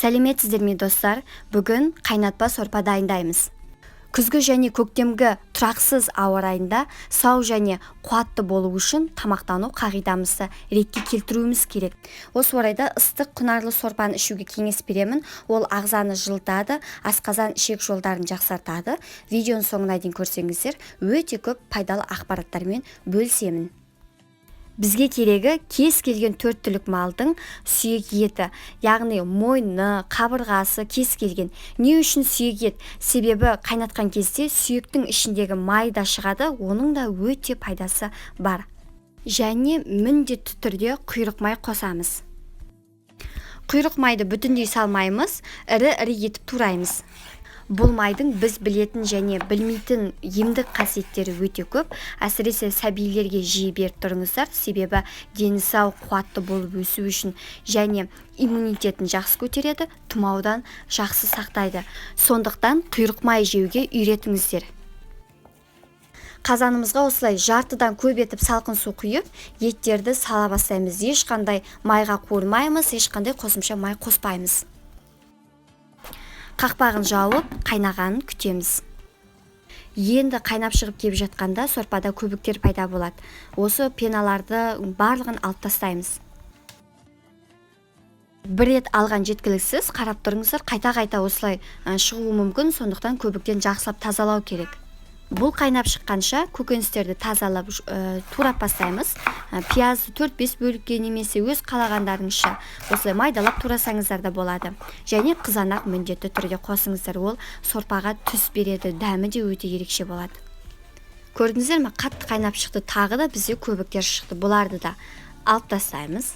Сәлеметсіздер ме, достар? Бүгін қайнатпа сорпа дайындаймыз. Күзгі және көктемгі тұрақсыз ауа райында сау және қуатты болу үшін тамақтану қағидамызды ретке келтіруіміз керек. Осы орайда ыстық құнарлы сорпаны ішуге кеңес беремін. Ол ағзаны жылытады, асқазан ішек жолдарын жақсартады. Видеоның соңына дейін көрсеңіздер, өте көп пайдалы ақпараттармен бөлісемін. Бізге керегі кез келген төрт түлік малдың сүйек еті, яғни мойны, қабырғасы, кез келген. Не үшін сүйек ет? Себебі қайнатқан кезде сүйектің ішіндегі май да шығады, оның да өте пайдасы бар. Және міндетті түрде құйрық май қосамыз. Құйрық майды бүтіндей салмаймыз, ірі-ірі етіп тураймыз. Бұл майдың біз білетін және білмейтін емдік қасиеттері өте көп. Әсіресе сәбилерге жиі беріп тұрыңыздар, себебі дені сау, қуатты болып өсу үшін және иммунитетін жақсы көтереді, тұмаудан жақсы сақтайды. Сондықтан құйрық май жеуге үйретіңіздер. Қазанымызға осылай жартыдан көп етіп салқын су құйып, еттерді сала бастаймыз. Ешқандай майға қуырмаймыз, ешқандай қосымша май қоспаймыз. Қақпағын жауып, қайнағанын күтеміз. Енді қайнап шығып кеп жатқанда сорпада көбіктер пайда болады. Осы пеналарды барлығын алып тастаймыз. Бір рет алған жеткіліксіз, қарап тұрыңыздар, қайта-қайта осылай шығуы мүмкін, сондықтан көбіктен жақсылап тазалау керек. Бұл қайнап шыққанша көкөністерді тазалап, турап бастаймыз. Пиязды 4-5 бөлікке немесе өз қалағандарыңызша осылай майдалап турасаңыздар да болады. Және қызанақ міндетті түрде қосыңыздар, ол сорпаға түс береді, дәмі де өте ерекше болады. Көрдіңіздер ме, қатты қайнап шықты, тағы да бізде көбіктер шықты. Бұларды да алып тастаймыз.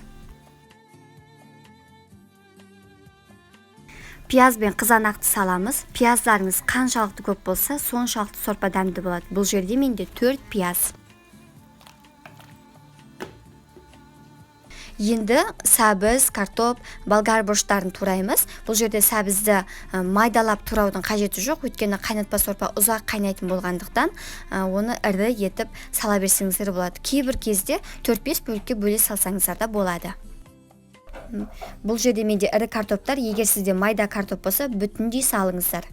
Пияз бен қызанақты саламыз. Пияздарыңыз қаншалықты көп болса, соншалықты сорпа дәмді болады. Бұл жерде менде 4 пияз. Енді сәбіз, картоп, болгар бұрыштарын тураймыз. Бұл жерде сәбізді майдалап тураудың қажеті жоқ, өйткені қайнатпа сорпа ұзақ қайнайтын болғандықтан, оны ірі етіп сала берсеңіздер болады. Кейбір кезде 4-5 бөлікке бөле салсаңыздар да болады. Бұл жерде менде ірі картоптар, егер сізде майда картоп болса, бүтіндей салыңыздар.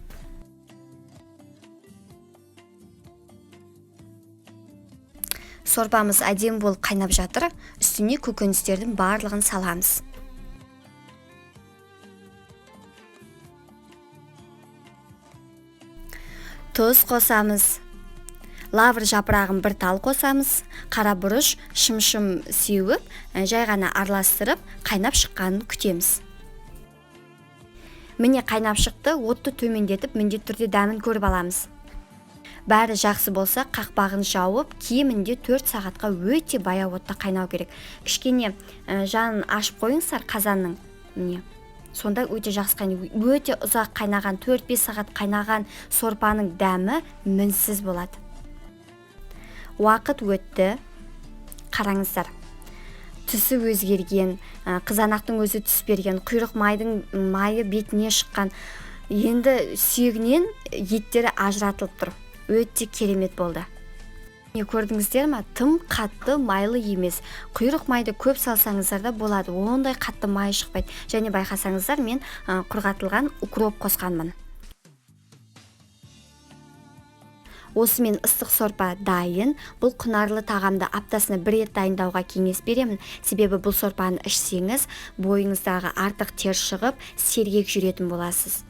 Сорпамыз әдемі болып қайнап жатыр. Үстіне көкөністердің барлығын саламыз. Тұз қосамыз. Лавр жапырағын бір тал қосамыз. Қара бұрыш шым-шым сеуіп, жай ғана араластырып, қайнап шыққанын күтеміз. Міне қайнап шықты, отты төмендетіп, міндетті түрде дәмін көріп аламыз. Бәрі жақсы болса, қақпағын жауып, кемінде 4 сағатқа өте баяу отта қайнау керек. Кішкене жанын ашып қойыңыздар қазанның. Міне. Сонда өте жақсы қайнайды. Өте ұзақ қайнаған, 4-5 сағат қайнаған сорпаның дәмі мінсіз болады. Уақыт өтті. Қараңыздар. Түсі өзгерген, қызанақтың өзі түс берген, құйрық майдың майы бетіне шыққан. Енді сүйегінен еттері ажыратылып тұр. Өте керемет болды. Не көрдіңіздер ме? Тым қатты майлы емес. Құйрық майды көп салсаңыздар да болады. Ондай қатты май шықпайды. Және байқасаңыздар, мен құрғатылған укроп қосқанмын. Осымен ыстық сорпа дайын. Бұл құнарлы тағамды аптасына бір рет дайындауға кеңес беремін. Себебі бұл сорпаны ішсеңіз, бойыңыздағы артық тер шығып, сергек жүретін боласыз.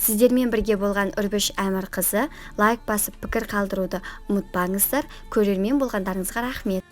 Сіздермен бірге болған Үрбіш Әмірқызы. Лайк басып пікір қалдыруды ұмытпаңыздар. Көрермен болғандарыңызға рахмет.